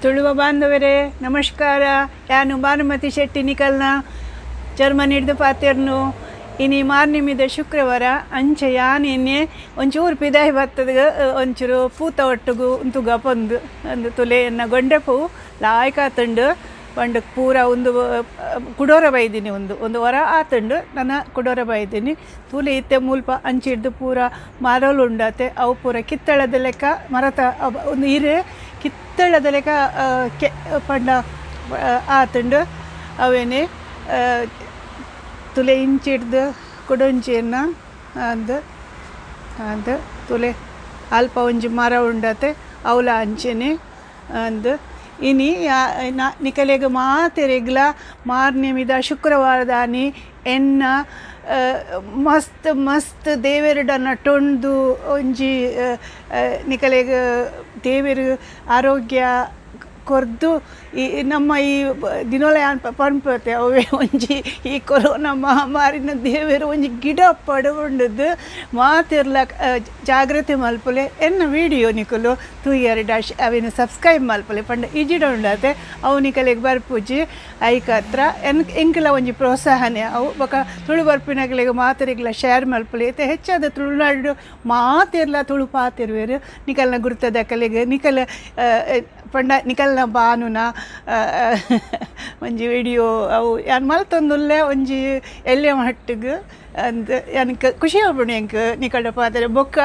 ತುಳುವ ಬಾಂಧವರೇ ನಮಸ್ಕಾರ. ಯಾನು ಭಾನುಮತಿ ಶೆಟ್ಟಿ ನಿಕಲ್ನ ಜರ್ಮನಿಡ್ದು ಪಾತೆರ್ನು. ಇನಿ ಮಾರ್ನಿಮಿದ ಶುಕ್ರವಾರ ಅಂಚೆ ಯಾನ್ ಇನ್ನೆ ಒಂಚೂರು ಪಿದಾಯಿ ಬತ್ತದ ಒಂಚೂರು ಪೂತ ಒಟ್ಟುಗು ಉಂತುಗ ಪಂದು ಅಂದು ತುಲೆ ಎನ್ನ ಗೊಂಡೆ ಪೂ ಲಾಯ್ಕಾತುಂಡು ಪಂಡ ಪೂರ ಒಂದು ಕುಡೋರ ಬೈದಿನಿ ಒಂದು ಒಂದು ವರ ಆತುಂಡು ನನ್ನ ಕುಡೋರ ಬೈದಿನಿ ತೂಲೆ ಇತ್ತೆ ಮೂಲ್ಪ ಅಂಚಿಡ್ದು ಪೂರ ಮರಲು ಉಂಡತೆ ಅವು ಪೂರ ಕಿತ್ತಳದ ಲೆಕ್ಕ ಮರತ ಒಂದು ಇರೆ ಕಿತ್ತಳದ ಲೆಕ್ಕ ಕೆ ಪಂಡ ಆತುಂಡು ಅವೇನೆ ತುಲೆ ಇಂಚಿಡ್ದು ಕುಡೊಂಚಿಯನ್ನ ಅಂದು ಅಂದು ತುಲೆ ಅಲ್ಪ ಒಂಜಿ ಮರ ಉಂಡತೆ ಅವಲ ಅಂಚೆನೆ ಅಂದು ಇನಿ ನಿಕಲೆಗ್ ಮಾತೆರೆಗ್ಲ ಮಾರ್ನೆಮಿದ ಶುಕ್ರವಾರದಾನಿ ಎನ್ನ ಮಸ್ತ್ ಮಸ್ತ್ ದೇವೆರುಡ ನಟೊಂದು ಒಂಜಿ ನಿಕಲೆಗ್ ದೇವೆರು ಆರೋಗ್ಯ ಕೊರ್ದು ಈ ನಮ್ಮ ಈ ದಿನೋಲ ಯಾನ್ ಪನ್ಪತೆ ಅವೇ ಒಂಜಿ ಈ ಕೊರೋನಾ ಮಹಾಮಾರಿನ ದೇವೆರು ಒಂಜಿ ಗಿಡ ಪಡವುಂಡದ್ದು ಮಾತೆರ್ಲ ಜಾಗ್ರತೆ ಮಲ್ಪುಲೆ ಎನ್ನ ವೀಡಿಯೋ ನಿಕುಲು ತೂಯರ್ ಡಾಶ್ ಅವೇನು ಸಬ್ಸ್ಕ್ರೈಬ್ ಮಲ್ಪುಲೆ ಪಂಡ ಇಜಿಡ ಉಂಡತೆ ಅವು ನಿಕಲೆಗ್ ಬರ್ಪುಜಿ ಐಕತ್ರ ಎನ್ ಎಂಕಲ ಒಂಜಿ ಪ್ರೋತ್ಸಾಹನೆ ಅವು ಬೊಕ ತುಳು ಬರ್ಪಿನಕಲೆಗ್ ಮಾತೆರೆಗ್ಲ ಶೇರ್ ಮಲ್ಪುಲೆ ಇತ್ತೆ ಹೆಚ್ಚಾದ ತುಳುನಾಡು ಮಾತೆರ್ಲ ತುಳು ಪಾತೆರುವೆರ್ ನಿಕಲ್ನ ಗುರ್ತದಕಲೆಗ್ ನಿಕಲ ಪಂಡ ನಿಕಲ್ನ ಬಾನುನ ಒಂಜಿ ವಿಡಿಯೋ ಅವು ಯಾನ್ ಮಲ್ತೊಂದುಲ್ಲೆ ಒಂಜಿ ಎಲ್ಯ ಮಟ್ಟಿಗ್ ಅಂದ್ ಯಾನ್ ಖುಷಿ ಆಪುಂಡು ಎಂಕ್ ನಿಕಲ್ಡ ಪಾತೆರ ಬೊಕ್ಕ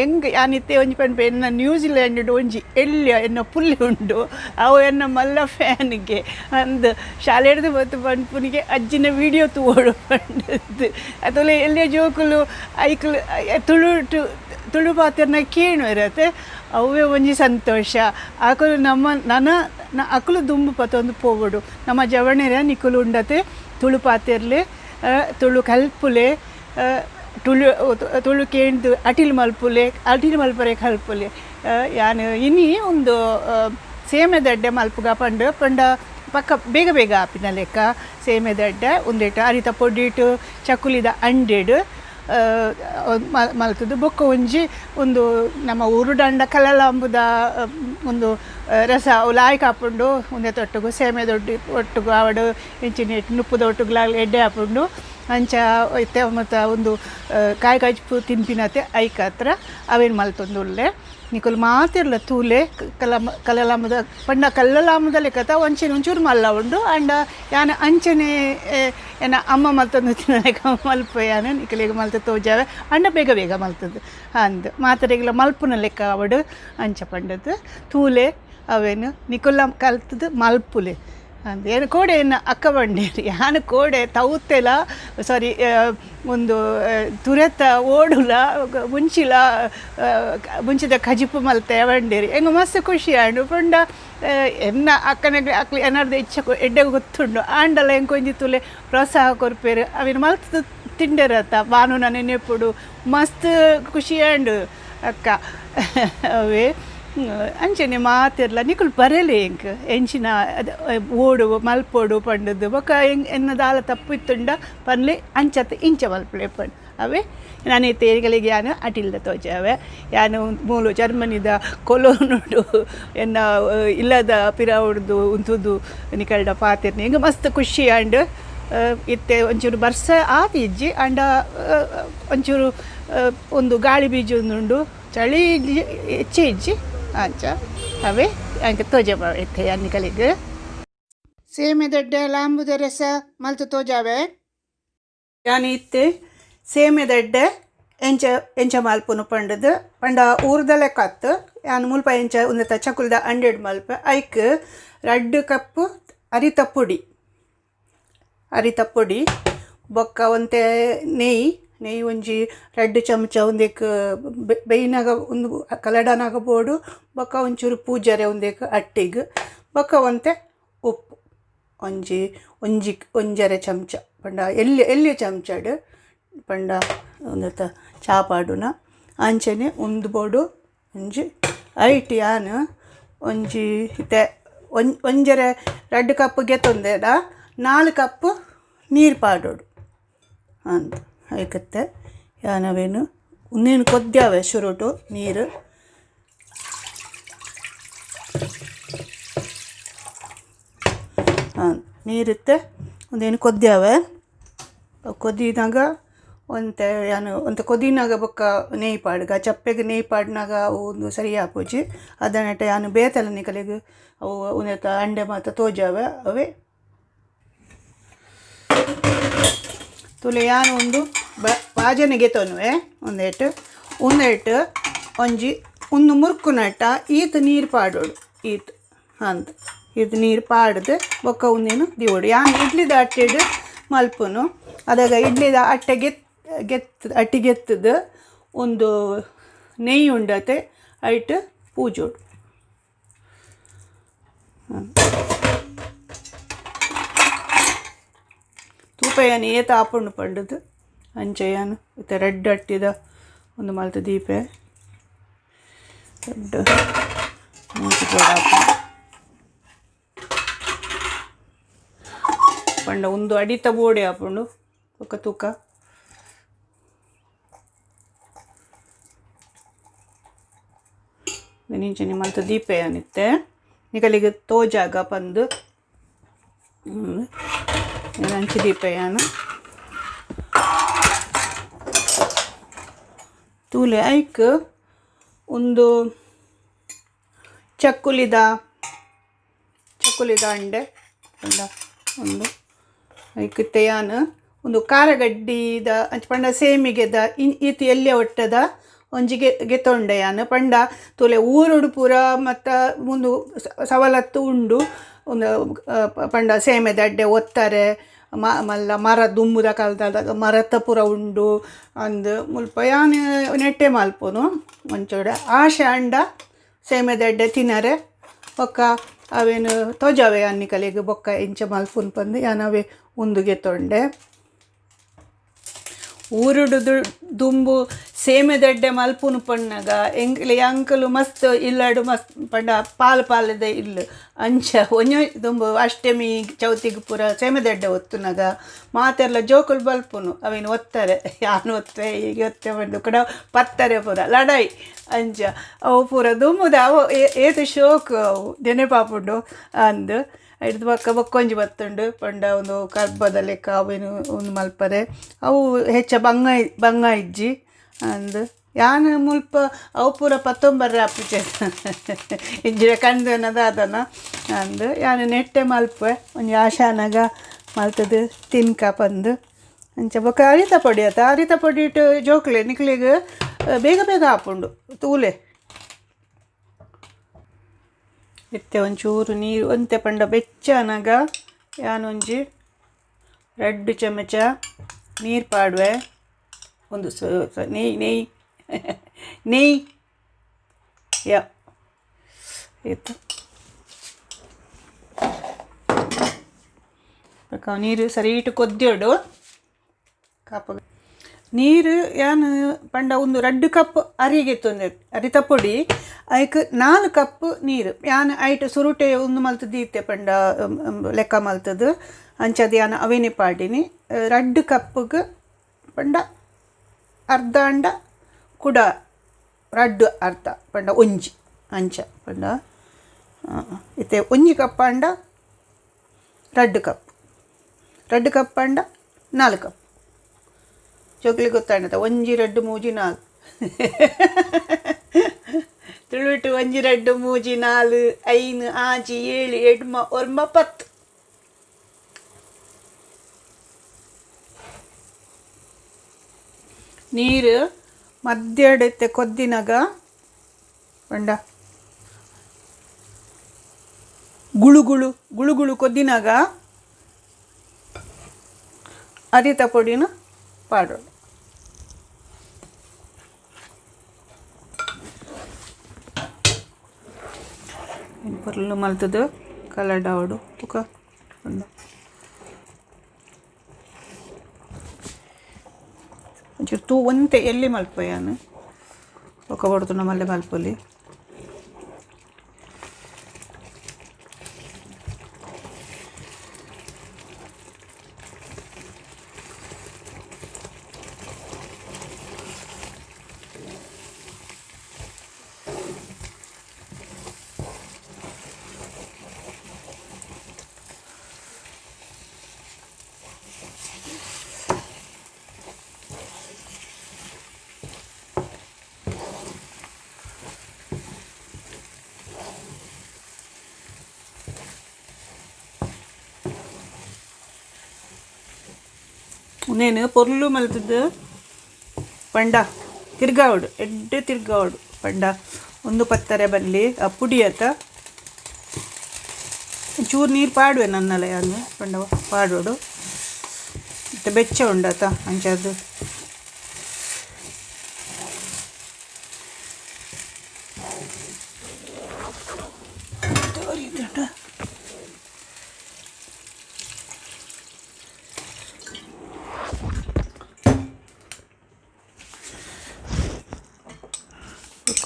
ಎಂಕ್ ಯಾನ್ ಇತ್ತೆ ಒಂಜಿ ಪನ್ಪೆ ಎನ್ನ ನ್ಯೂಜಿಲ್ಯಾಂಡ್ ಒಂಜಿ ಎಲ್ಯ ಎನ್ನ ಪುಲ್ಲಿ ಉಂಡು ಅವು ಎನ್ನ ಮಲ್ಲ ಫ್ಯಾನ್ಗೆ ಅಂದ್ ಶಾಲೆಡ್ದು ಬತ್ತು ಪನ್ಪುನಿಗೆ ಅಜ್ಜಿನ ವಿಡಿಯೋ ತೂವೊಡು ಪಂಡದ್ದು ಅತೊಲೆ ಎಲ್ಯ ಜೋಕುಲು ಐಕುಲು ತುಳುಟು ತುಳು ಪಾತೆರ್ನ ಕೇಣುವೆರತೆ ಅವೇ ಒಂಜಿ ಸಂತೋಷ ಅಕುಲು ನಮ್ಮ ನನ ಅಕುಲು ದುಂಬು ಪತ್ತೊಂದು ಪೋವೊಡು ನಮ್ಮ ಜವಣೆರ ನಿಕುಲು ಉಂಡತೆ ತುಳು ಪಾತೆರ್ಲೆ ತುಳು ಕಲ್ಪುಲೆ ತುಳು ತುಳು ಕೇಂದು ಅಟಿಲ್ ಮಲ್ಪುಲೆ ಅಟಿಲ್ ಮಲ್ಪರೆ ಕಲ್ಪುಲೆ ಯಾನ್ ಇನಿ ಒಂದು ಸೇಮೆದಡ್ಡೆ ಮಲ್ಪುಗ ಪಂಡ ಪಂಡ ಪಕ್ಕ ಬೇಗ ಬೇಗ ಆಪಿನ ಲೆಕ್ಕ ಸೇಮೆದಡ್ಡೆ ಉಂದೆಟ್ ಅರಿತ ಪೊಡಿಟು ಚಕ್ಕುಲಿದ ಅಂಡೆಡ್ ಮಲ್ತುದು ಬೊಕ್ಕ ಒಂಜಿ ಒಂದು ನಮ್ಮ ಊರುಡಂಡ ಕಲಲಾಂಬುದ ಒಂದು ರಸ ಲಾಯ್ಕ್ ಆಪುಂಡು ಉಂದೆ ತೊಟ್ಟುಗು ಸೇಮೆ ದೊಡ್ಡ ಒಟ್ಟುಗು ಆವಡು ಇಂಚಿನ ನುಪ್ಪುದ ಒಟ್ಟುಗುಲ ಎಡ್ಡೆ ಆಪುಂಡು ಅಂಚ ಇತ್ತೆ ಮತ್ತು ಒಂದು ಕಾಯಿ ಕಜ್ಪು ತಿನ್ಪಿನತೆ ಐಕತ್ರ ಅವೇನು ಮಲ್ತೊಂದು ಉಲ್ಲೆ ನಿಕುಲು ಮಾತಿರ್ಲ ತೂಲೆ ಕಲಮ ಕಲಲಾಮದ ಪಂಡ ಕಲ್ಲಲಾಮದ ಲೆಕ್ಕತ ಒಂಚೆನೆ ಒಂಚೂರು ಮಲ್ಲ ಉಂಡು ಅಂಡ ಯಾನ್ ಅಂಚನೆ ಎನ್ನ ಅಮ್ಮ ಮಲ್ತೊಂದು ತಿನ್ನಲೆಕ್ಕ ಮಲ್ಪ ಯಾನ್ ನಿಕಲೆಗ್ ಮಲ್ತ ತೋಜಾವೆ ಅಂಡ ಬೇಗ ಬೇಗ ಮಲ್ತದ್ದು ಅಂದ್ ಮಾತೆರೆಗ್ಲ ಮಲ್ಪುನ ಲೆಕ್ಕ ಅವಡು ಅಂಚ ಪಂಡದ್ದು ತೂಲೆ ಅವೇನು ನಿಕುಲ್ಲ ಕಲ್ತದ್ದು ಮಲ್ಪುಲೆ ಅಂದ್ ಏನು ಕೋಡೆ ಎನ್ನ ಅಕ್ಕ ಬಂಡೇರಿ ಯಾನ್ ಕೋಡೆ ತೌತೆಲ ಸಾರಿ ಒಂದು ತುರೆತ ಓಡುಲ ಮುಂಚಿಲ ಮುಂಚಿದ ಕಜಿಪು ಮಲ್ತೆ ಬಂಡೇರಿ ಎಂಗ್ ಮಸ್ತ್ ಖುಷಿ ಆಂಡು ಪಂಡ ಎನ್ನ ಅಕ್ಕನ ಅಕ್ಲು ಎನ್ನರ್ದ ಇಚ್ಛೆ ಎಡ್ಡೆ ಗೊತ್ತುಂಡು ಆಂಡಲ ಎಂಕ್ ಒಂಜಿ ತುಲೆ ಪ್ರೋತ್ಸಾಹ ಕೊರ್ಪೇರು ಅವೇನು ಮಲ್ತ್ ತಿಂಡೆರತ್ತ ಬಾನುನ ನೆನೆಪುಡು ಮಸ್ತ್ ಖುಷಿ ಆಂಡು ಅಕ್ಕ ಅವೇ ಅಂಚನೆ ಮಾತೆರ್ಲ ನಿಕುಲು ಬರೆಲೆ ಎಂಕ್ ಎಂಚಿನ ಓಡು ಮಲ್ಪೊಡು ಪಂಡದ್ದು ಬೊಕ ಎನ್ನ ದಾಲ ತಪ್ಪು ಇತ್ತುಂಡ ಪನ್ಲೆ ಅಂಚತ್ ಇಂಚ ಮಲ್ಪುಲೆ ಪಂಡ್ ಅವೇ ನಾನ್ ಇತ್ತೆ ಎಂಕಲೆಗ್ ಯಾನ್ ಅಟಿಲ್ದ ತೋಜಾವೆ ಯಾನ್ ಮೂಲು ಜರ್ಮನಿದ ಕೊಲೋನುಡು ಎನ್ನ ಇಲ್ಲದ ಪಿರವುಡ್ದು ಉಂತುದು ನಿಕಲ್ಡ ಪಾತೆರ್ನಿ ಎಂಕ್ ಮಸ್ತ್ ಖುಷಿ ಆಂಡ್ ಇತ್ತೆ ಒಂಚೂರು ಬರ್ಸ ಆತಿಜ್ಜಿ ಆಂಡ ಒಂಚೂರು ಒಂದು ಗಾಳಿ ಬೀಜೊಂದುಂಡು ಚಳಿ ಇಜ್ಜಿ ಹೆಚ್ಚೆ ಇಜ್ಜಿ ಅಂಚ ಅವೇ ಅಂಕ ತೋಜಾವೆ ಇತ್ತೆ ಯಾನ್ ನಿಕಲೆಗ್ ಸೇಮೆದಡ್ಡೆ ಲಾಂಬುದ ರಸ ಮಲ್ತ್ ತೋಜಾವೆ ಯಾನ್ ಇತ್ತೆ ಸೇಮೆದಡ್ಡೆ ಎಂಚ ಎಂಚ ಮಲ್ಪುನು ಪಂಡದು ಪಂಡ ಊರ್ದ ಲೆಕ್ಕ ಅತ್ತ್ ಯಾನ್ ಮುಲ್ಪ ಎಂಚ ಉಂದೆತ ಚಕುಲ್ದ ಅಂಡೆಡ್ ಮಲ್ಪೆ ಐಕ್ ರಡ್ಡ್ ಕಪ್ ಅರಿತ ಪೊಡಿ ಅರಿತ ಪೊಡಿ ಬೊಕ್ಕ ಒಂತೆ ನೆಯ್ ನೆಯ್ ಒಂಜಿ ರಡ್ಡ್ ಚಮಚ ಉಂದೆಕ್ ಬೇಯ್ನಗ ಉಂದು ಕಲಡನಾಗ ಬೋಡು ಬೊಕ್ಕ ಒಂಚೂರು ಪೂಜರೆ ಉಂದೆಕ್ ಅಟ್ಟಿಗ್ ಬೊಕ್ಕ ಒಂತೆ ಉಪ್ಪು ಒಂಜಿ ಒಂಜಿ ಒಂಜರೆ ಚಮಚ ಪಂಡ ಎಲ್ಯ ಎಲ್ಯ ಚಮಚಡ್ ಪಂಡ ಉಂದೆತ ಚಾ ಪಾಡುನ ಅಂಚನೆ ಉಂದು ಬೋಡು ಒಂಜಿ ಐಟ್ ಯಾನ್ ಒಂಜಿ ಇತ್ತೆ ಒಂಜರೆ ರಡ್ಡ್ ಕಪ್ ಗೆತೊಂದೆಡ 4 ಕಪ್ ನೀರು ಪಾಡೊಡು ಅಂದ್ ಐಕತ್ತೆ ಯಾನ್ ಅವೇನು ಉಂದೆನ್ ಕೊದ್ಯಾವೆ ಶುರುಟು ನೀರು. ನೀರಿತ್ತೆ ಉಂದೇನು ಕೊದ್ಯಾವೆ ಕೊದಿನಾಗ ಒಂತೆ ಯಾನ್ ಒಂತೆ ಕೊದಿನಾಗ ಬೊಕ್ಕ ನೆಯ್ ಪಾಡ್ಗ ಚಪ್ಪೆಗೆ ನೆಯ್ ಪಾಡ್ನಾಗ ಅವು ಒಂದು ಸರಿ ಆಪುಜಿ ಅದನೆಟ ಯಾನ್ ಬೇತಲ ನಿಕಲೆಗ್ ಅವು ಉಂದೆತ ಅಂಡೆ ಮಾತ ತೋಜಾವೆ ಅವೇ ತುಲೆ ಯಾನ್ ಒಂದು ಬಾಜನಗೆ ಗೆತೊನುವೆ ಒಂದೇಟ್ ಉಂದೆಟ್ ಒಂಜಿ ಒಂದು ಮುರ್ಕುನಟ ಈತ್ ನೀರು ಪಾಡೋಡು ಈತ್ ಅಂದ್ ಈತ್ ನೀರು ಪಾಡ್ದು ಬೊಕ್ಕ ಉಂದೇನು ದಿವೋಡು ಯಾನ್ ಇಡ್ಲಿದ ಅಟ್ಟೆಡ್ ಮಲ್ಪುನು ಅದಾಗ ಇಡ್ಲಿದ ಅಟ್ಟೆ ಗೆತ್ ಅಟ್ಟಿ ಗೆತ್ತದು ಒಂದು ನೆಯ್ಯಿ ಉಂಡತೆ ಐಟ್ ಪೂಜೋಡು ತೂಪಯಾನ ಏತ ಆಪುಂಡು ಪಂಡದು ಅಂಚೆಯಾನು ಇತ್ತೆ ರೆಡ್ ಅಟ್ಟಿದ ಒಂದು ಮಲ್ತ ದೀಪೆ ರೆಡ್ ಪಂಡ ಒಂದು ಅಡಿತ ಬೋಡೆ ಆಪುಂಡು ಬೊಕ್ಕ ತೂಕ ಇಂಚನೆ ಮಲ್ತ ದೀಪೆಯಾನಿತ್ತೆ ನಿಕಲಿಗೆ ತೋಜಾಗ ಪಂದು ಅಂಚೆ ದೀಪೆಯಾನ ತೂಲೆ ಐಕ್ ಒಂದು ಚಕ್ಕುಲಿದ ಚಕ್ಕುಲಿದ ಅಂಡೆ ಪಂಡ ಒಂದು ಐಕ್ ತೆಯಾನ್ ಒಂದು ಖಾರಗಡ್ಡಿದ ಅಂಚ ಪಂಡ ಸೇಮಿಗೆದ ಈತ್ ಎಲ್ಯ ಒಟ್ಟದ ಒಂಜಿ ಗೆತೊಂಡೆ ಯಾನ್ ಪಂಡ ತೂಲೆ ಊರುಡು ಪೂರ ಮತ್ತು ಒಂದು ಸವಲತ್ತು ಉಂಡು ಒಂದು ಪಂಡ ಸೇಮೆದ ಅಡ್ಡೆ ಒತ್ತಾರೆ ಮಲ್ಲ ಮರ ದುಂಬುದ ಕಾಲದ ಮರತ ಪೂರ ಉಂಡು ಅಂದ್ ಮುಲ್ಪ ಯಾನ್ ನೆಟ್ಟೆ ಮಲ್ಪುನು ಒಂಚೂರು ಆಶೆ ಅಂಡ ಸೇಮೆದ ಅಡ್ಡೆ ತಿನ್ನರೆ ಬೊಕ್ಕ ಅವೇನು ತೋಜಾವೆ ಅನ್ನಿಕಲೆಗ್ ಬೊಕ್ಕ ಇಂಚ ಮಲ್ಪುನು ಪಂದ್ ಯಾನ್ ಅವೇ ಉಂದು ಗೆತೊಂಡೆ. ಊರುಡು ದುಂಬು ಸೇಮೆದಡ್ಡೆ ಮಲ್ಪುನು ಪಣ್ಣಗ ಎಂಕ್ಲೆ ಅಂಕಲು ಮಸ್ತ್ ಇಲ್ಲಡು ಮಸ್ತ್ ಪಂಡ ಪಾಲ್ ಪಾಲದ ಇಲ್ಲು ಅಂಚ ಒಂಜಿ ದುಂಬು ಅಷ್ಟಮಿ ಚೌತಿಗೆ ಪೂರ ಸೇಮೆದಡ್ಡೆ ಒತ್ತುನಗ ಮಾತೆರ್ಲ ಜೋಕುಲು ಬಲ್ಪುನು ಅವೇನು ಒತ್ತಾರೆ ಯಾನ್ ಒತ್ತೆ ಈಗ ಒತ್ತೆ ಪಂಡು ಕೂಡ ಪತ್ತಾರೆ ಪೂರ ಲಡಾಯಿ ಅಂಚ ಅವು ಪೂರ ದುಂಬುದ ಅವು ಏತ್ ಶೋಕು ಅವು ನೆನಪಾಪುಂಡು ಅಂದ್ ಐಡ್ದ್ ಬೊಕ್ಕ ಬೊಕ್ಕೊಂಜಿ ಬತ್ತುಂಡು ಪಂಡ ಒಂದು ಕರ್ಬದ ಲೆಕ್ಕ ಅವೇನು ಒಂದು ಮಲ್ಪರೆ ಅವು ಹೆಚ್ಚ ಬಂಗ ಬಂಗ ಇಜ್ಜಿ ಅಂದ್ ಯಾನ್ ಮುಲ್ಪ ಅವು ಪೂರ ಪತ್ತೊಂಬರ್ರೆ ಆಪುಜೆ ಇಂಚಿನ ಕಂದನ ದಾದನ ಅಂದ್ ಯಾನ್ ನೆಟ್ಟೆ ಮಲ್ಪುವೆ ಒಂಜಿ ಆಶಾನಗ ಮಲ್ತುದು ತಿನ್ಕ ಪಂದ್ ಅಂಚ ಬೊಕ್ಕ ಅರಿತ ಪೊಡಿ ಆತ ಅರಿತ ಪೊಡಿ ಇಟ್ಟು ಜೋಕುಲೆ ನಿಕ್ಲೆಗ್ ಬೇಗ ಬೇಗ ಆಪುಂಡು ತೂಲೆ ಇತ್ತೆ ಒಂಚೂರು ನೀರು ಒಂತೆ ಪಂಡ ಬೆಚ್ಚ ಅನಗ ಯಾನೊಂಜಿ ರಡ್ಡು ಚಮಚ ನೀರು ಪಾಡುವೆ ಒಂದು ನೆಯ್ ನೆಯ್ ನೆಯ್ ಯಾ ಇತ್ತು ಬೊಕ್ಕ ನೀರು ಸರಿ ಇಟ್ಟು ಕೊದ್ಯೋಡು ಕಾಪ ನೀರು ಯಾನ್ ಪಂಡ ಒಂದು ರಡ್ಡು ಕಪ್ ಅರಿಗೆತ್ತೊಂದು ಅರಿತ ಪೊಡಿ ಐಕ್ 4 ಕಪ್ ನೀರು ಯಾನ್ ಐಟ್ ಸುರುಟೆ ಒಂದು ಮಲ್ತದು ದೀತೆ ಪಂಡ ಲೆಕ್ಕ ಮಲ್ತದು ಅಂಚದ ಯಾನ್ ಅವೇನೆ ಪಾಡಿನಿ 2 ಕಪ್ಗೆ ಪಂಡ ಅರ್ಧ ಅಂಡ ಕುಡ ರಡ್ಡು ಅರ್ಧ ಪಂಡ ಒಂಜಿ ಅಂಚ ಪಂಡ ಇತ್ತೆ ಒಂಜಿ ಕಪ್ ಅಂಡ 2 ಕಪ್ 2 ಕಪ್ ಅಂಡ 4 ಕಪ್ ಜೋಕ್ಲಿ ಗೊತ್ತಾಂಡತ 1 2 3 4 ತುಳುಟು 1 2 3 4 5 6 7 8 9 10 ನೀರು ಮಧ್ಯಡತ್ತೆ ಕೊದ್ದಿನಾಗ ಪಂಡ ಗುಳುಗುಳು ಗುಳುಗುಳು ಕೊದ್ದಿನಾಗ ಅರಿತ ಪೊಡಿನ ಪಾಡೋಣ. ಪೊರ್ಲು ಮಲ್ತದು ಕಲಡಾವಡು ತುಕ ಒಂದು ಒಂಚೂರು ತೂ ಒಂತೆ ಎಲ್ಲಿ ಮಲ್ಪಯಾನು ಒಕ್ಕ ಬಡ್ದು ನಮ್ಮಲ್ಲೇ ಮಲ್ಪೊಲಿ ಉಂದೆನ್ ಪೊರ್ಲು ಮಲ್ತುದು ಪಂಡ ತಿರ್ಗಾವಡು ಎಡ್ಡೆ ತಿರ್ಗಾವಡು ಪಂಡ ಒಂದು ಪತ್ತರೆ ಬಲ್ಲಿ ಆ ಪುಡಿ ಆತ ಚೂರು ನೀರು ಪಾಡುವೆ ನನ್ನಲ ಯಾನ್ ಪಂಡ ಪಾಡೋಡು ಇತ್ತೆ ಬೆಚ್ಚ ಉಂಡತ ಅಂಚಾದ್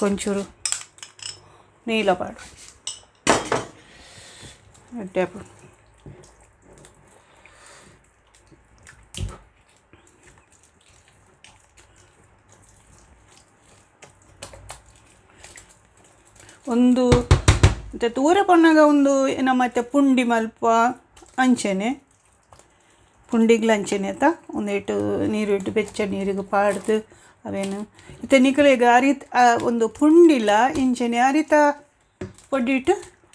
ಒಂಚೂರು ನೀಲ ಪಾಡು ಎಡ್ಡೆ. ಒಂದು ಇತ್ತೆ ತೂರೆ ಪೊನ್ನಗ ಒಂದು ನಮ್ಮ ಪುಂಡಿ ಮಲ್ಪ ಅಂಚೆನೆ ಪುಂಡಿಗ್ಲ ಅಂಚೆನೆ ಆತ ಒಂದೇಟು ನೀರು ಇಟ್ಟು ಬೆಚ್ಚ ನೀರಿಗೆ ಪಾಡ್ದು ಅವೇನು ಇತ್ತೆ ನಿಕಲೆಗ್ ಅರಿತ ಒಂದು ಪುಂಡಿಲ ಇಂಚೆನೆ ಅರಿತ ಪೊಡಿಟ್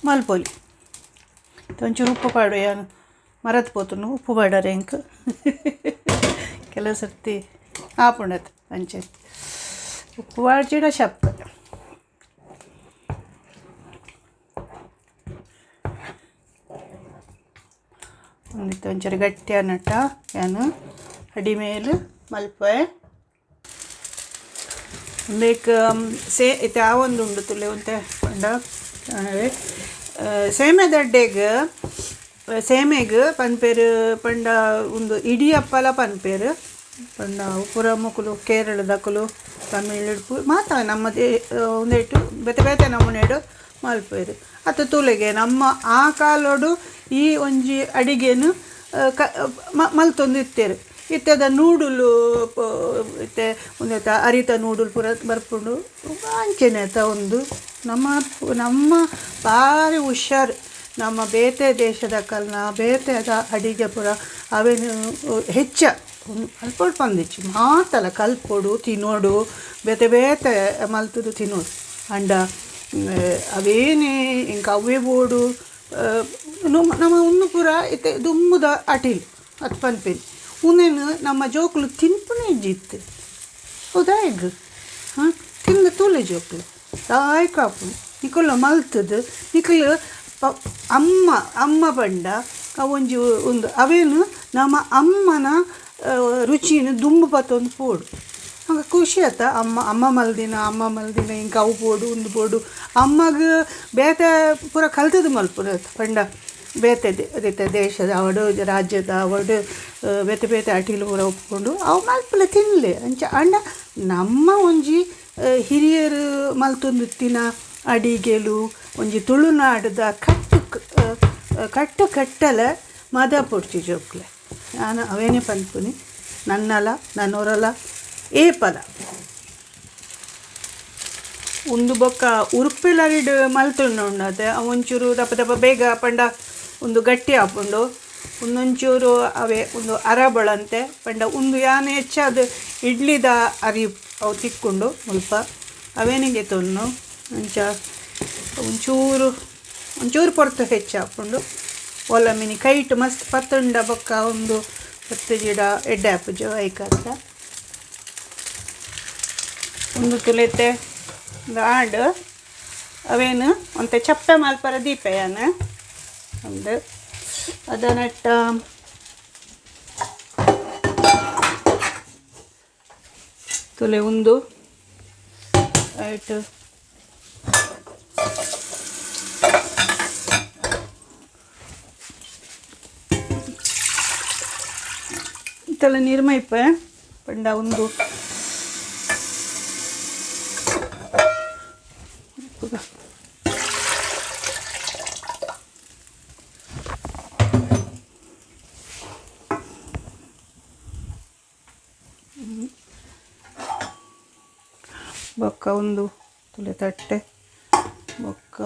ಮಲ್ಪೊಲಿ. ಒಂಚೂರು ಉಪ್ಪು ಪಾಡು ಯಾನ್ ಮರತ್ ಪೋತುಂಡು ಉಪ್ಪು ಪಾಡರೆ ಎಂಕ್ ಕೆಲವು ಸರ್ತಿ ಆಪುಂಡತ್ ಅಂಚೆ ಉಪ್ಪು ಪಾಡ್ಜಿಡ ಶಪ್ಪ. ಒಂದಿತ್ತೆ ಒಂಚೂರು ಗಟ್ಟಿ ಆನಟ ಯಾನ್ ಅಡಿಮೇಲ್ ಮಲ್ಪೆ. ಉಂದೆಕ್ ಸೇ ಇತ್ತೆ ಆವೊಂದು ಉಂಡು ತುಲೆ ಒಂತೆ ಪಂಡ ಸೇಮೆದಡ್ಡೆಗ್ ಸೇಮೆಗ್ ಪನ್ಪೆರ್ ಪಂಡ ಉಂದು ಇಡಿಯಪ್ಪಲ ಪನ್ಪೆರ್ ಪಂಡ ಪೂರ ಮೊಕುಲು ಕೇರಳದಕುಲು ತಮಿಳು ಮಾತ ನಮ್ಮ ಉಂದೆಟ್ ಬೇತೆ ಬೇತೆ ನಮೂನೆಡ್ ಮಲ್ಪೆರ್ ಅತ್ತ ತೂಲೆಗೆ ನಮ್ಮ ಆ ಕಾಲೊಡು ಈ ಒಂಜಿ ಅಡಿಗೆನ್ ಮಲ್ತೊಂದು ಇತ್ತೆರ್. ಇತ್ತೆದ ನೂಡುಲು ಇತ್ತೆ ಉಂದೆತ ಅರಿತ ನೂಡುಲು ಪೂರ ಬರ್ಪುಂಡು ಅಂಚೆನೆ ಅತ ಉಂದು ನಮ್ಮ ನಮ್ಮ ಬಾರಿ ಹುಷಾರ್ ನಮ್ಮ ಬೇತೆ ದೇಶದಕಲ್ನ ಬೇತೆದ ಅಡಿಗೆ ಪೂರ ಅವೆನ್ ಹೆಚ್ಚ ಕಲ್ಪೊಡು ಪಂದಿಜ್ಜಿ ಮಾತಲ ಕಲ್ಪೊಡು ತಿನೊಡು ಬೇತೆ ಬೇತೆ ಮಲ್ತುದು ತಿನೊಡು. ಆಂಡ ಅವೇನೇ ಎಂಕ್ ಅವ್ವೇ ಬೋಡು ನಮ ಉಂದು ಪೂರ ಇತ್ತೆ ದುಂಬುದ ಅಟಿಲ್ ಅತ್ ಪನ್ಪೆನಿ ಉಂದೆನ್ ನಮ್ಮ ಜೋಕುಲು ತಿನ್ಪುನೆ ಇಜ್ಜಿ ಇತ್ತೆ ಹೌದಾ ಹಾಂ ತಿಂದು ತೂಲೆ ಜೋಕುಲು ಲಾಯ್ಕ್ ಆಪುಂಡು ನಿಕುಲು ಮಲ್ತುದು ನಿಕುಲು ಅಮ್ಮ ಅಮ್ಮ ಪಂಡ ಅವೊಂಜಿ ಉಂದು ಅವೇನು ನಮ್ಮ ಅಮ್ಮನ ರುಚಿನ್ ದುಂಬು ಪತ್ತೊಂದು ಪೋಡು ಅಂಕ ಖುಷಿ ಆತ ಅಮ್ಮ ಅಮ್ಮ ಮಲ್ದಿನ ಅಮ್ಮ ಮಲ್ದಿನ ಇಂಕ್ ಅವು ಬೋಡು ಉಂದು ಬೋಡು ಅಮ್ಮಗ್ ಬೇತೆ ಪೂರ ಕಲ್ತುದು ಮಲ್ಪುನು ಪಂಡ ಬೇತೆ ಬೇತೆ ದೇಶದ ಆವಡ್ ರಾಜ್ಯದ ಆವಡ್ ಬೇತೆ ಬೇತೆ ಅಟಿಲು ಪೂರ ಉಪ್ಪುಂಡು ಅವು ಮಲ್ಪುಲೆ ತಿನ್ಲೆ ಅಂಚ. ಆಂಡ ನಮ್ಮ ಒಂಜಿ ಹಿರಿಯರು ಮಲ್ತೊಂದಿತ್ತಿನ ಅಡಿಗೆಲು ಒಂಜಿ ತುಳುನಾಡುದ ಕಟ್ಟು ಕಟ್ಟು ಕಟ್ಟಲೆ ಮದಪೊಡ್ಚಿ ಜೋಕುಲೆ. ಯಾನ್ ಅವೇನೆ ಪನ್ಪುನಿ ನನ್ನಲ ನನೊರಲ ಏಪಲ ಉಂದು ಬೊಕ್ಕ ಉರುಪಿಲರಿಡ್ ಮಲ್ತುಂಡು ಉಂಡತೆ ಒಂಚೂರು ದಪ್ಪ ದಪ್ಪ ಬೇಗ ಪಂಡ ಉಂದು ಗಟ್ಟಿ ಆಪುಂಡು. ಉಂದೊಂಚೂರು ಅವೇ ಉಂದು ಅರಬಳಂತೆ ಪಂಡ ಉಂದು ಯಾನ್ ಹೆಚ್ಚಾದ್ ಇಡ್ಲಿದ ಅರಿ ಅವು ತಿಕ್ಕುಂಡು ಮುಲ್ಪ ಅವೇನಿಗೆ ತೊನ್ನು ಅಂಚ ಒಂಚೂರು ಒಂಚೂರು ಪೊರ್ತು ಹೆಚ್ಚಾಪುಂಡು. ಓಲ ಮಿನಿ ಕೈಟ್ ಮಸ್ತ್ ಪತ್ತುಂಡ ಬೊಕ್ಕ ಉಂದು ಪತ್ತು ಜಿಡ ಎಡ್ಡೆ ಆಪುಜು ಐಕಾತ್ರ. ಉಂದು ತುಲೆತೆ ಉಂದು ಆಂಡ್ ಅವೇನು ಒಂತೆ ಚಪ್ಪೆ ಮಲ್ಪರ ದೀಪೆ ಯಾನ್ ಒಂದು ಅದನಟ್ಟ ತುಲೆ ಉಂದು ಐಟ್ ಇತ್ತಲ ನೀರು ಮೈಪೆ ಪಂಡ ಉಂದು ಬೊಕ್ಕ ಉಂದು ತುಲೆ ತಟ್ಟೆ ಬೊಕ್ಕ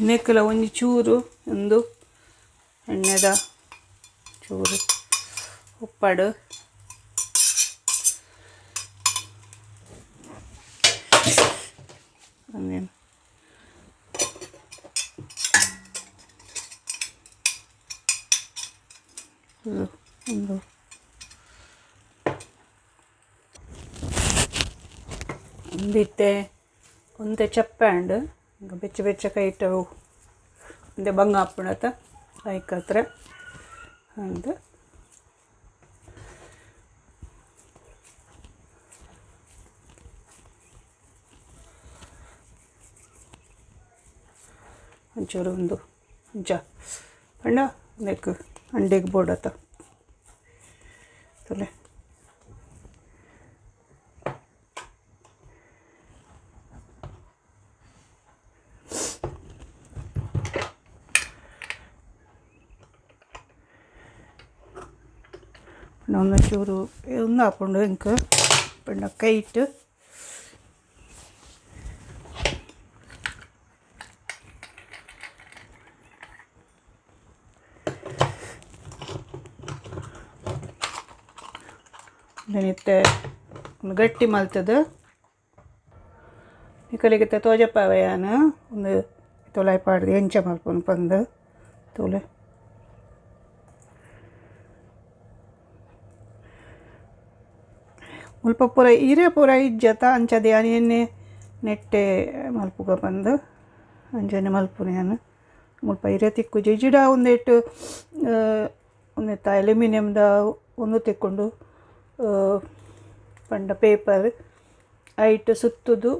ನೆಕ್ಕಲ ಒಂಜಿ ಚೂರು ಒಂದು ಎಣ್ಣೆದ ಚೂರು ಉಪ್ಪಡು. ಉಂದೆನ್ ಉಂದು ಉಂದಿತ್ತೆ ಒಂತೆ ಚಪ್ಪೆ ಆಂಡ್ ಬೆಚ್ಚ ಬೆಚ್ಚ ಕೈಟ್ ಒಂತೆ ಬಂಗ ಆಪುಂಡತ ಐಕ್ ಹತ್ರ ಅಂದ್ ಒಂಚೂರು ಒಂದು ಅಂಚ ಪಂಡ ಉಂದೆಕ್ ಅಂಡೆಗ್ ಬೋಡತ ತೂಲೆ ಪಂಡ ಒಂಚೂರು ಉಂದು ಆಪುಂಡು ಎಂಕ್ ಪಂಡ ಕೈಟ್ ಇತ್ತೆ ಗಟ್ಟಿ ಮಲ್ತದ ನಿಕಲಿಗಿತ್ತ ತೋಜಪ್ಪಾವೆ ಯಾನ್ ಉಂದು ತುಲಾಯಿ ಪಾಡ್ದು ಎಂಚ ಮಲ್ಪುನು ಪಂದ್ ತೂಲೆ ಮುಲ್ಪ ಪೂರ ಇರೆ ಪೂರ ಇಜ್ಜತ ಅಂಚದ ಯಾನ್ ಎಣ್ಣೆ ನೆಟ್ಟೆ ಮಲ್ಪುಗ ಪಂದ್ ಅಂಚನೆ ಮಲ್ಪುನು ಯಾನ್ ಮುಲ್ಪ ಇರೆ ತಿಕ್ಕುಜಿ ಇಜ್ಜಿಡ ಉಂದೆಟ್ ಉಂದೆತ ಅಲ್ಯೂಮಿನಿಯಮ್ದ ಉಂದು ತಿಕ್ಕುಂಡು ಪಂಡ ಪೇಪರ್ ಐಟ್ ಸುತ್ತುದು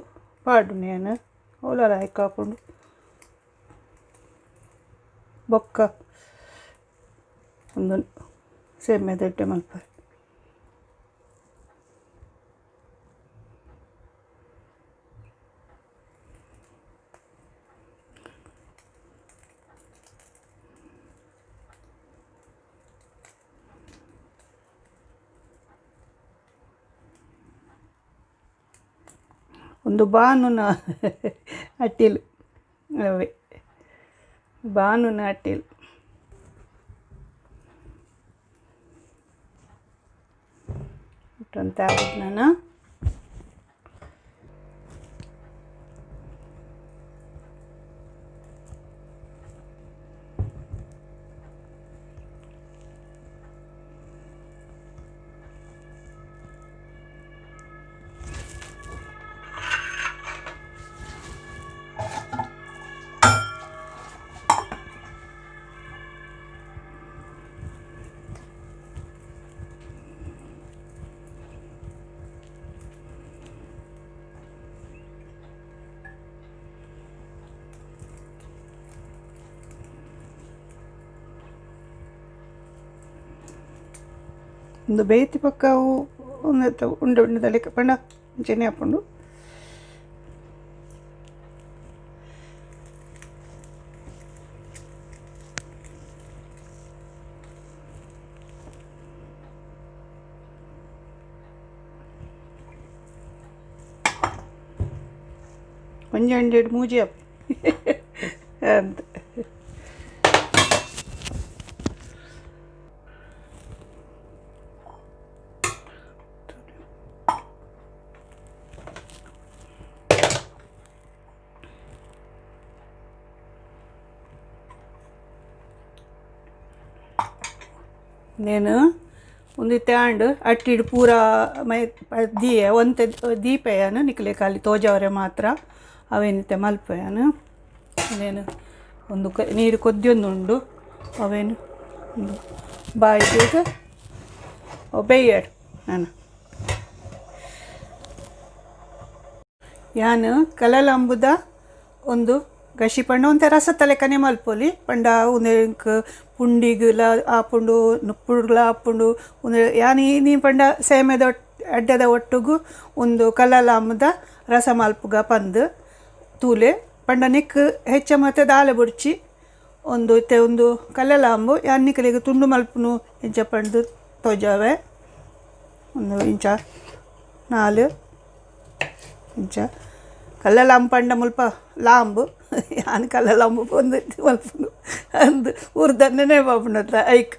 ಪಾಡುನು ಯಾನ್ ಓಲಾಲ ಲಾಯ್ಕ್ ಆಪುಂಡು ಬೊಕ್ಕ ಉಂದು ಸೇಮೆದೆಡ್ಡೆ ಮಲ್ಪರೆ ಒಂದು ಬಾನುನ ಅಟ್ಟಿಲ್ ಅವೇ ಬಾನುನ ಅಟ್ಟಿಲ್ ಅಂತ ನಾನು ಒಂದು ಬೇತಿ ಪಕ್ಕ ಒಂದು ಉಂಡೆ ಉಂಡೆ ಪಂಡ ಅಂಚನೆ ಆಪುಂಡು ಒಂಜಿ ಹಂಡ್ರೆಡ್ ಮೂಜಿ ಆಪ್ ಅಂತ నేను ಉಂದಿತ್ತೆ ಆಂಡ್ ಅಟ್ಟಿಡ್ ಪೂರ ಮೈ ದೀಯ ಒಂತೆ ದೀಪಯಾನ ನಿಕ್ಲೆ ಖಾಲಿ ತೋಜಾವರೆ ಮಾತ್ರ ಅವೇನಿತ್ತೆ ಮಲ್ಪಯಾನ ನೇನು ಒಂದು ನೀರು ಕೊದ್ದಿಯೊಂದುಂಡು ಅವೇನು ಒಂದು ಬಾಯಿಗೆ ಬೇಯಡ್ ನಾನು ಯಾನ್ ಕಲಲಂಬುದ ಒಂದು ಗಶಿ ಪಂಡ ಒಂತೆ ರಸ ತಲೆಕನೆ ಮಲ್ಪೊಲಿ ಪಂಡ ಉಂದೆಂಕ್ ಪುಂಡಿಗುಲ ಆಪುಂಡು ನುಪ್ಪುಡುಲ ಆಪುಂಡು ಉಂದು ಯಾನ್ ನೀ ಪಂಡ ಸೇಮೆದ ಅಡ್ಡದ ಒಟ್ಟುಗು ಒಂದು ಕಲಲಾಂಬುದ ರಸ ಮಲ್ಪುಗ ಪಂದ್ ತೂಲೆ ಪಂಡ ನಿಕ್ ಹೆಚ್ಚ ಮತ್ತೆ ದಾಲೆ ಬುಡ್ಚಿ ಒಂದು ಇತ್ತೆ ಒಂದು ಕಲಲಾಂಬು ಯಾನ್ ನಿಕಲೆಗ್ ತುಂಡು ಮಲ್ಪುನು ಇಂಚ ಪಂಡ್ದು ತೋಜಾವೆ ಒಂದು ಇಂಚ ನಾಲ್ ಇಂಚ ಕಲ್ಲಲಾಂಬು ಪಂಡ ಮುಲ್ಪ ಲಾಂಬು ಯಾನ್ ಕಲ್ಲಲಾಂಬು ಒಂದು ಮಲ್ಪುನು ಅಂದ್ ಊರ್ದನ್ನೇ ಬಾಪುಂಡತ್ತ ಐಕ್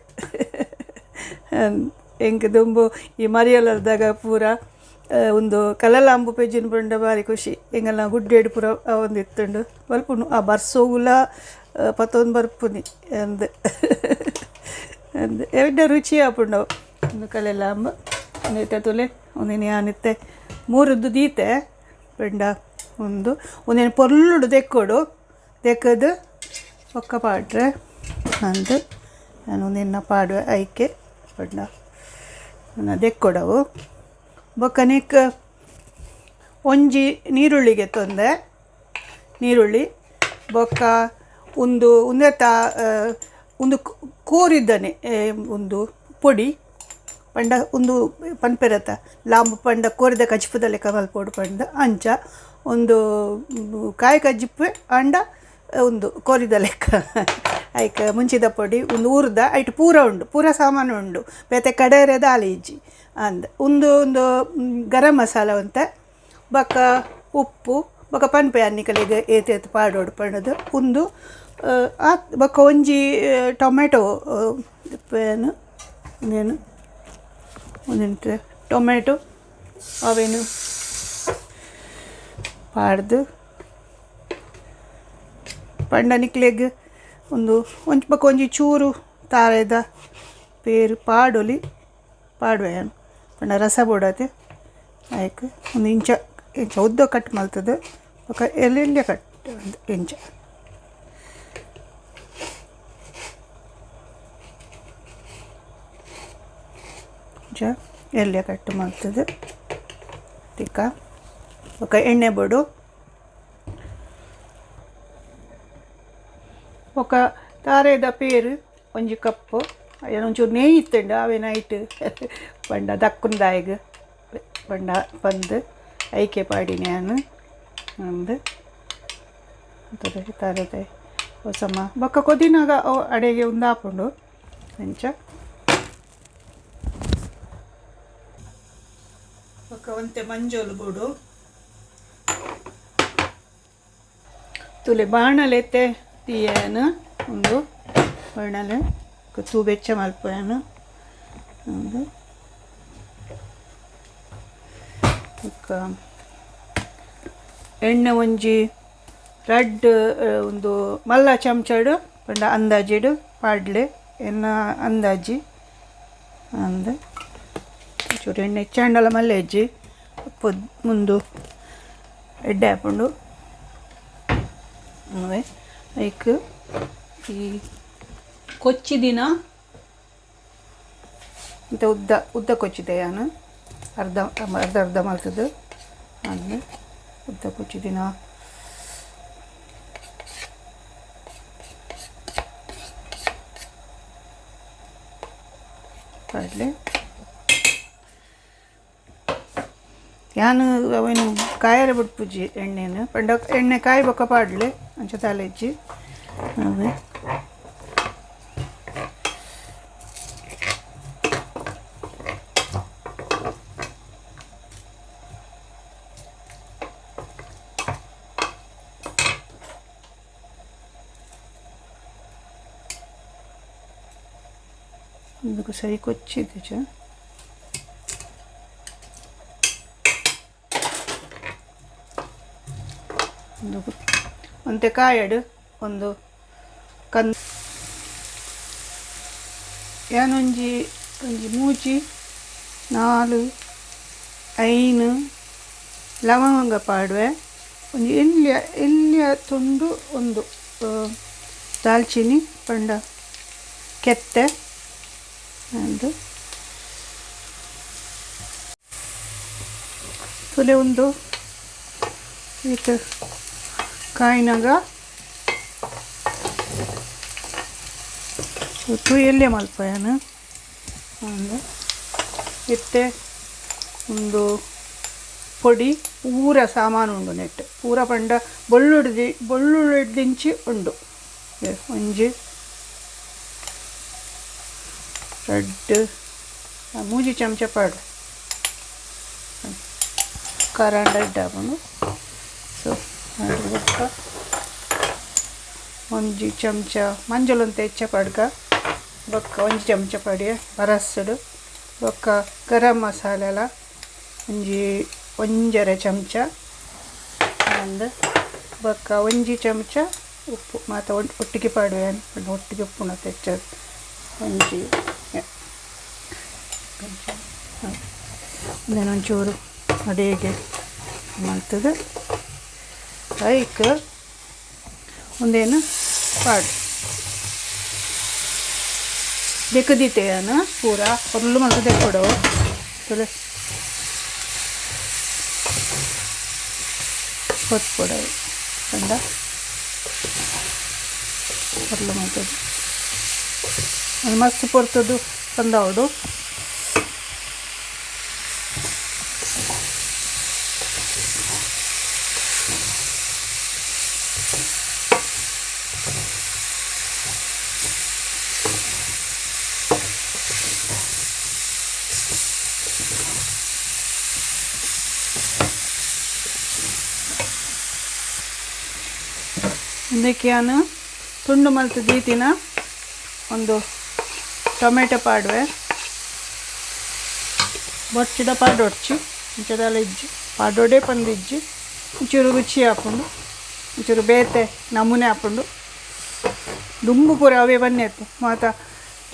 ಎಂಕ್ ದುಂಬು ಈ ಮರಿಯಲದಾಗ ಪೂರ ಒಂದು ಕಲಲಾಂಬು ಪೆಜ್ಜಿನ ಪಂಡ ಬಾರಿ ಖುಷಿ ಎಂಗಲ್ನ ಗುಡ್ಡೆಡ್ ಪೂರ ಒಂದು ಇತ್ತುಂಡು ಬಲ್ಪುನು ಆ ಬರ್ಸೋಗುಲ ಪತ್ತೊಂದು ಬರ್ಪುನಿ ಅಂದ್ ಅಂದ್ ಎಡ್ಡೆ ರುಚಿ ಆಪುಂಡು ಒಂದು ಕಲಲಾಂಬು ಒಂದಿತ್ತೆ ತುಲೆ ಒಂದಿನ ಯಾನಿತ್ತೆ ಮೂರುದ್ದು ದೀತೆ ಪಂಡ ಒಂದು ಒಂದೇನು ಪೊರ್ಲುಡು ದೆಕ್ಕೊಡು ದೆಕ್ಕದು ಒಕ್ಕ ಪಾಡ್ರೆ ಅಂದ್ ನಾನು ಒಂದಿನ ಪಾಡುವೆ ಐಕೆ ಪಂಡ ದೆಕ್ಕೊಡವು ಬೊಕ್ಕ ನೆಕ್ ಒಂಜಿ ನೀರುಳ್ಳಿಗೆ ತೊಂದೆ ನೀರುಳ್ಳಿ ಬೊಕ್ಕ ಒಂದು ಉಂದೆತ ಒಂದು ಕೋರಿದ್ದಾನೆ ಒಂದು ಪೊಡಿ ಪಂಡ ಒಂದು ಪನ್ಪೆರತ ಲಾಂಬು ಪಂಡ ಕೋರಿದ ಕಜಿಪುದ ಲೆಕ್ಕ ಮಲ್ಪೊಡು ಪಂಡ ಅಂಚ ಒಂದು ಕಾಯಿ ಕಜ್ಜಿಪ್ಪು ಅಂಡ ಒಂದು ಕೋರಿದ ಲೆಕ್ಕ ಐಕ್ ಮುಂಚಿದ ಪೊಡಿ ಒಂದು ಊರ್ದ ಐಟ್ ಪೂರ ಉಂಡು ಪೂರ ಸಾಮಾನು ಉಂಡು ಬೇತೆ ಕಡೆರೆ ದಾಲಿ ಇಜ್ಜಿ ಅಂದ್ ಒಂದು ಒಂದು ಗರಂ ಮಸಾಲ ಉಂತೆ ಬೊಕ್ಕ ಉಪ್ಪು ಬೊಕ್ಕ ಪನ್ಪೆ ಅನ್ನಿಕಲಿಗೆ ಏತ್ ಏತ್ ಪಾಡೋಡು ಪಂಡದು ಒಂದು ಆತ್ ಬೊಕ್ಕ ಒಂಜಿ ಟೊಮೆಟೊ ಏನು ಒಂದೇನು ಒಂದಿಂಟು ಟೊಮೆಟೊ ಅವೇನು ಪಾಡ್ದು ಪಂಡ ನಿಕ್ಲೆಗ್ ಒಂದು ಒಂಜಿ ಬೊಕ್ಕ ಒಂಜಿ ಚೂರು ತಾರೆದ ಪೇರು ಪಾಡೊಲಿ ಪಾಡುವೆ ಯಾನ್ ಪಂಡ ರಸ ಬೋಡಾತೆ ಐಕ್ ಒಂದು ಇಂಚ ಇಂಚ ಉದ್ದ ಕಟ್ ಮಲ್ತದೆ ಬೊಕ್ಕ ಎಲ್ಲೆಲ್ಲೆ ಕಟ್ ಇಂಚ ಇಂಚ ಎಲ್ಯ ಕಟ್ ಮಲ್ತದೆ ತಿಕ್ಕ ಬೊಕ್ಕ ಎಣ್ಣೆ ಬೋಡು ಬೊಕ್ಕ ತಾರೆದ ಪೇರು ಒಂಜಿ ಕಪ್ಪು ಒಂಚೂರು ನೇಯ್ ಇತ್ತುಂಡು ಅವೆ ನೈಟ್ ಪಂಡ ದಕ್ಕುಂದಾಯಗ್ ಪಂಡ ಪಂದ್ ಐಕೆ ಪಾಡಿನ ಯಾನ್ ಅಂದ್ ತಾರೆದ ಸಮ ಬೊಕ್ಕ ಕೊದಿನಾಗ ಅವು ಅಡೆಗೆ ಉಂದಾಪುಂಡು ಅಂಚ ಬೊಕ್ಕ ಒಂತೆ ಮಂಜೋಲು ಬೋಡು ತುಲೆ ಬಾಣಲೆತ್ತೆ ತೀಯನ ಒಂದು ಬಾಣಲೆ ತೂ ಬೆಚ್ಚ ಮಲ್ಪುವೆನ್ ಒಂದು ಬೊಕ್ಕ ಎಣ್ಣೆ ಒಂಜಿ ರಡ್ಡ್ ಒಂದು ಮಲ್ಲ ಚಮಚಡ್ ಪಂಡ ಅಂದಾಜಿಡ್ ಪಾಡ್ಲೆ ಎನ್ನ ಅಂದಾಜಿ ಅಂದ್ ಚೂರು ಎಣ್ಣೆ ಹೆಚ್ಚಾಂಡಲ ಮಲ್ಲೆ ಇಜ್ಜಿ ಮುಂದು ಎಡ್ಡೆ ಆಪುಂಡು ಅವೇ ಐಕ್ ಈ ಕೊಚ್ಚಿದಿನ ಇಂತ ಉದ್ದ ಉದ್ದ ಕೊಚ್ಚಿದೆ ಯಾನ್ ಅರ್ಧ ಅರ್ಧ ಅರ್ಧ ಮಲ್ತದ್ದು ಅಂದ್ ಉದ್ದ ಕೊಚ್ಚಿದಿನ ಪಾಡ್ಲೆ ಯಾನ್ ಅವೇನು ಕಾಯರೆ ಬುಡ್ಪುಜಿ ಎಣ್ಣೆನ್ ಪಂಡ ಎಣ್ಣೆ ಕಾಯಿ ಬೊಕ್ಕ ಪಾಡ್ಲೆ ಅಂಚ ದಾಲ ಇಜ್ಜಿ ಅವೇ ಇಂದುಕು ಸರಿ ಕೊಚ್ಚಿದಿಜ ಒಂತೆ ಕಾಯಡ್ ಒಂದು ಕನ್ ಯಾನೊಂಜಿ ಒಂಜಿ ಮೂಜಿ ನಾಲ್ ಐನ್ ಲವಂಗ ಪಾಡುವೆ ಒಂಜಿ ಎಲ್ಯ ಎಲ್ಯ ತುಂಡು ಒಂದು ದಾಲ್ಚಿನಿ ಪಂಡ ಕೆತ್ತೆ ಅಂದ್ ತುಲೆ ಒಂದು ಇತ್ತು ಕಾಯಿನಾಗ ತೂ ಎಲ್ಯ ಮಲ್ಪಯಾನ ಅಂದ್ ಇತ್ತೆ ಒಂದು ಪೊಡಿ ಪೂರ ಸಾಮಾನು ಉಂಡು ನೆಟ್ ಪೂರ ಪಂಡ ಬೊಳ್ಳುಡ್ದಿ ಬೊಳ್ಳುಳ್ಳಿದಿಂಚಿ ಉಂಡು ಒಂಜಿ ರಡ್ಡ್ ಮೂಜಿ ಚಮಚ ಪಾಡು ಖಾರ ಎಡ್ಡೆ ಆಪುಂಡು ಸೊ ಬೊಕ್ಕ ಒಂಜಿ ಚಮಚ ಮಂಜಲ್ ಒಂತೆ ಹೆಚ್ಚ ಪಾಡ್ಕ ಬೊಕ್ಕ ಒಂಜಿ ಚಮಚ ಪಾಡಿಯ ಬರಸ್ಡು ಬೊಕ್ಕ ಗರಂ ಮಸಾಲೆಲ ಒಂಜಿ ಒಂಜರೆ ಚಮಚ ಒಂದು ಬೊಕ್ಕ ಒಂಜಿ ಚಮಚ ಉಪ್ಪು ಮಾತ ಒಟ್ಟಿಗೆ ಪಾಡುವೆ ಒಟ್ಟಿಗೆ ಉಪ್ಪುನ ತೆಚ್ಚ ಒಂಜಿ ಒಂಚೂರು ಅಡಿಗೆ ಮಲ್ತದ ಐಕ್ ಒಂದೇನು ಪಾಡು ದೆಕ್ಕದಿತ್ತೇನ ಪೂರ ಪೊರ್ಲು ಮಲ್ತ್ ದೆಕ್ಕೊಡು ತುಲೆ ಕೊತ್ಪೊಡು ಪಂಡ ಪೊರ್ಲು ಮಲ್ತದು ಒಂದು ಮಸ್ತ್ ಪೊರ್ತುದು ಪಂದಾವೊಡು. ಉಂದೆಕ್ ಯಾನ್ ತುಂಡು ಮಲ್ತ್ ದೀತಿನ ಒಂದು ಟೊಮೆಟೊ ಪಾಡುವೆ ಬೊರ್ಚಿಡ ಪಾಡೊಡ್ಚಿ ಇಂಚದಾಲ ಇಜ್ಜಿ ಪಾಡೊಡೆ ಪಂದಿಜ್ಜಿ ಒಂಚೂರು ರುಚಿ ಆಪುಂಡು ಒಂಚೂರು ಬೇತೆ ನಮೂನೆ ಆಪುಂಡು. ದುಂಬು ಪೂರ ಅವೇ ಬನ್ನೆತ್ತು ಮಾತ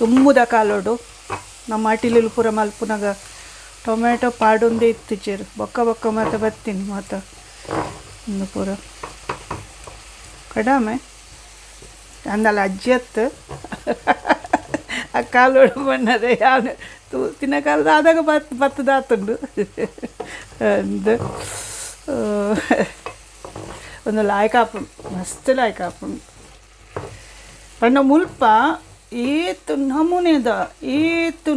ದುಂಬುದ ಕಾಲೊಡು ನಮ್ಮ ಅಟಿಲು ಪೂರ ಮಲ್ಪುನಗ ಟೊಮೆಟೊ ಪಾಡೊಂದೇ ಇತ್ತಿಜೆರ್ ಬೊಕ್ಕ ಬೊಕ್ಕ ಮಾತ ಬತ್ತೀನಿ ಮಾತ ಉಂದು ಪೂರ ಕಡಮೆ ಅಂದಲ ಅಜ್ಜಿ ಆ ಕಾಲೋಡು ಬಣ್ಣದ ಯಾನ್ ತಿನ್ನ ಕಾಲದ ಆದಾಗ ಬತ್ತದಾತುಂಡು ಅಂದ್ ಒಂದು ಲಾಯ್ಕ್ ಆಪುಂಡು ಮಸ್ತ್ ಲಾಯ್ಕ್ ಆಪುಂಡು. ಪಂಡ ಮುಲ್ಪ ಏತ್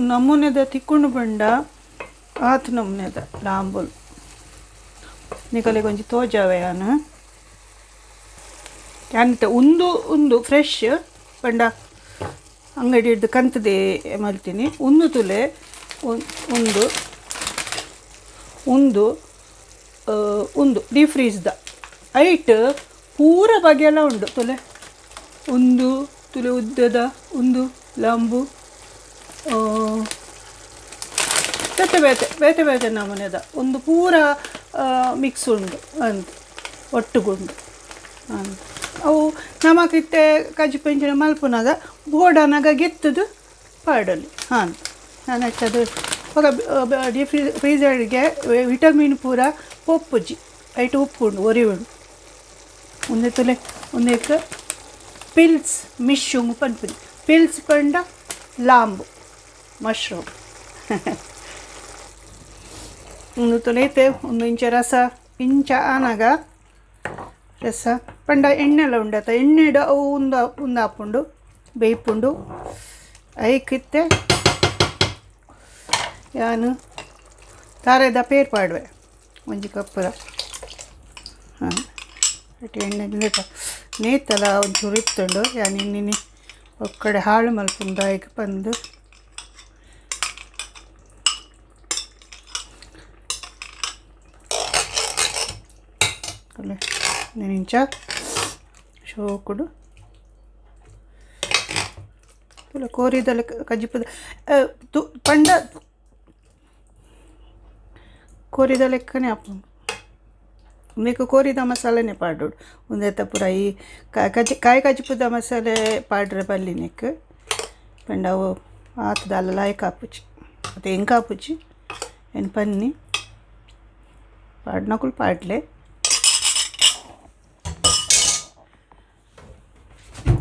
ನಮೂನೆದ ತಿಕ್ಕುಂಡು ಪಂಡ ಆತ್ ನಮೂನೆದ ಲಾಂಬುಲು ನಿಕಲೆಗ್ ಒಂಜಿ ತೋಜಾವೆ ಯಾನ್ ಯಾನಿತ್ತೆ ಉಂದು ಉಂದು ಫ್ರೆಶ್ ಪಂಡ ಅಂಗಡಿ ಹಿಡ್ದು ಕಂತದೆ ಮಲ್ತೀನಿ ಉಂದು ತುಲೆ ಉಂದು ಉಂದು ಉಂದು ಡೀಪ್ ಫ್ರೀಸ್ದ ಐಟ್ ಪೂರ ಬಗೆಯೆಲ್ಲ ಉಂಡು ತುಲೆ ಉಂದು ತುಲೆ ಉದ್ದದ ಉಂದು ಲಾಂಬು ಬೇತೆ ಬೇತೆ ಬೇತೆ ಬೇತೆ ನಮೂನೆದ ಒಂದು ಪೂರ ಮಿಕ್ಸ್ ಉಂಡು ಅಂದ್ ಒಟ್ಟುಗುಂಡು ಅಂದ್ ಅವು ನಮಕಿತ್ತೆ ಕಜಿಪು ಇಂಚಿನ ಮಲ್ಪುನಗ ಬೋಡನಗ ಗೆತ್ತದು ಪಾಡಲಿ ಹಾಂ ನಾನು ಅದು ಬೊಕ ಡೀಪ್ ಫ್ರೀಸರ್ಗೆ ವಿಟಮಿನ್ ಪೂರ ಪೊಪ್ಪುಜಿ ಐಟ್ ಉಪ್ಪು ಉಂಡು ಒರಿ ಉಂಡು ಉಂದೆ ತುಲೆ ಉಂದೆಕ್ ಪಿಲ್ಸ್ ಮಿಶ್ಶುಂಗ್ ಪನ್ಪುನಿ ಪಿಲ್ಸ್ ಪಂಡ ಲಾಂಬು ಮಶ್ರೂಮ್ ಉಂದು ತುಲೆ ಇತ್ತೆ ಒಂದು ಇಂಚ ರಸ ಇಂಚ ಆನಗ ರಸ ಪಂಡ ಎಣ್ಣೆಲ ಉಂಡತ ಎಣ್ಣೆಡ್ ಅವು ಉಂದು ಉಂದು ಆಪುಂಡು ಬೇಯ್ಪುಂಡು ಐಕಿತ್ತೆ ಯಾನ್ ತಾರೆದ ಪೇರ್ ಪಾಡುವೆ ಒಂಜಿ ಕಪ್ಪುದ ಹಾಂ ಎಣ್ಣೆ ನೇತಲ ಒಂಚೂರು ಇತ್ತುಂಡು ಯಾನ್ ಇನ್ನಿನಿ ಒಕ್ಕಡೆ ಹಾಳು ಮಲ್ಪುಂಡು ಐಕ್ ಪಂದು ಇಂಚ ಶೋಕುಡು ಕೋರಿದಲ್ಲ ಕಜಿಪುದ ಪಂಡ ಕೋರಿದ ಲೆಕ್ಕನೆ ಆಪುಂಡು ಉಂದೆಕ್ ಕೋರಿದ ಮಸಾಲೆನೆ ಪಾಡೊಡು ಉಂದೆತ ಪೂರ ಈ ಕಜಿ ಕಾಯಿ ಕಜಿಪುದ ಮಸಾಲೆ ಪಾಡ್ರೆ ಬಲ್ಲಿನೆಕ್ ಪಂಡ ಅವು ಆತ್ ದಾಲ ಲಾಯ್ಕ್ ಆಪುಜಿ ಅತೆ ಎಂಕ್ ಆಪುಜಿ ಎನ್ ಪನ್ನಿ ಪಾಡ್ನಕುಲು ಪಾಡ್ಲೆ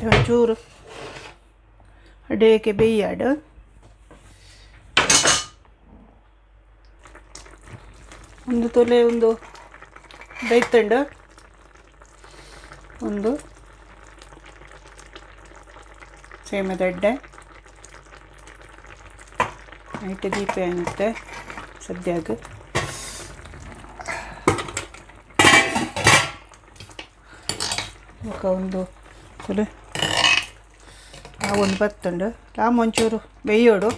ಒಂಚೂರು ಅಡೇಕೆ ಬೇಯ್ಯಾಡು ಒಂದು ತೊಲೆ ಒಂದು ಬೈತಂಡು ಒಂದು ಸೇಮದಡ್ಡೆ ನೈಟ್ ದೀಪ ಏನುತ್ತೆ ಸದ್ಯಾಗ ಬೊಕ ಒಂದು ತುಲೆ ಆ ಒಂದು ಬತ್ತುಂಡು ಲಾಂಬ್ ಒಂಚೂರು ಬೇಯೋಡು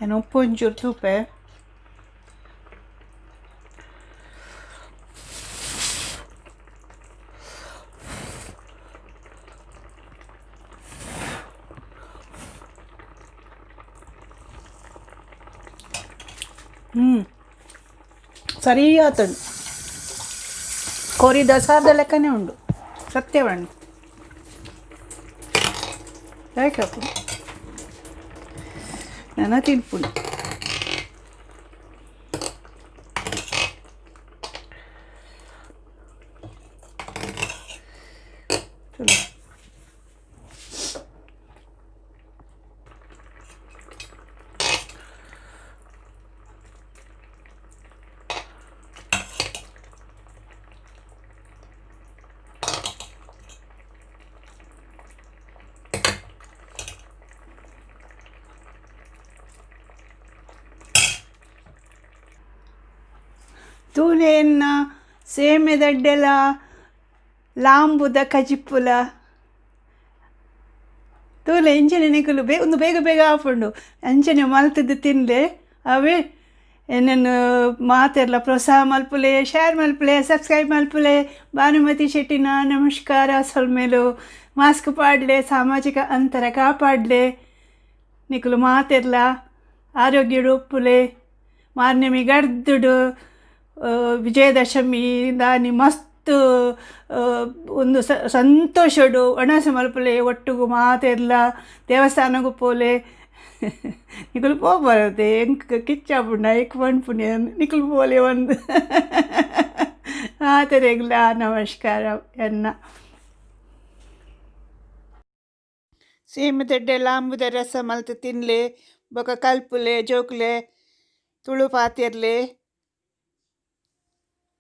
ಏನು ಉಪ್ಪು ಒಂಚೂರು ತೂಪೆ ಹ್ಞೂ ಸರಿ ಆತುಂಡು. ಕೋರಿದ ಸಾರ್ದ ಲೆಕ್ಕನೇ ಉಂಡು ಸತ್ಯವಾಣಿ. ಯಾಕೆ ನನ್ನ ತಿನ್ಪುಂಡು. ತೂಲೆಯನ್ನ ಸೇಮೆದಡ್ಡೆಲ ಲಾಂಬುದ ಕಜಿಪ್ಪುಲ ತೂಲೆ ಇಂಚನೆ ನಿಕುಲು ಒಂದು ಬೇಗ ಬೇಗ ಆಪುಂಡು ಅಂಚನೆ ಮಲ್ತದ್ದು ತಿನ್ಲೆ. ಅವೇ ಎನ್ನನ್ನು ಮಾತೆರ್ಲ ಪ್ರೋತ್ಸಾಹ ಮಲ್ಪುಲೆ, ಶೇರ್ ಮಲ್ಪುಲೆ, ಸಬ್ಸ್ಕ್ರೈಬ್ ಮಲ್ಪುಲೆ. ಭಾನುಮತಿ ಶೆಟ್ಟಿನ ನಮಸ್ಕಾರ. ಸೊಲ್ಮೆಲು. ಮಾಸ್ಕ್ ಪಾಡ್ಲೆ, ಸಾಮಾಜಿಕ ಅಂತರ ಕಾಪಾಡ್ಲೆ. ನಿಕುಲು ಮಾತೆರ್ಲ ಆರೋಗ್ಯಡು ಉಪ್ಪುಲೆ. ಮಾರ್ನೆಮಿ ಗರ್ದುಡು ವಿಜಯದಶಮಿ ದಾನಿ ಮಸ್ತ್ ಒಂದು ಸಂತೋಷಡು ಒಣಸು ಮಲ್ಪುಲೆ. ಒಟ್ಟುಗು ಮಾತೆರ್ಲ ದೇವಸ್ಥಾನಗು ಪೋಲೆ. ನಿಕುಲು ಪೋಬಾರದೆ ಎಂಕ್ ಕಿಚ್ಚಾಪುಂಡ ಎಕ್ ಪನ್ಪುನಿ ನಿಕುಲು ಪೋಲೆ ಒಂದು ಆತರೆಗ್ಲ ನಮಸ್ಕಾರ. ಎನ್ನ ಸೇಮದಡ್ಡೆ ಲಾಂಬುದ ರಸ ಮಲ್ತ್ ತಿನ್ಲೆ ಬೊಕ ಕಲ್ಪುಲೆ ಜೋಕುಲೆ ತುಳು ಪಾತೆರ್ಲೆ.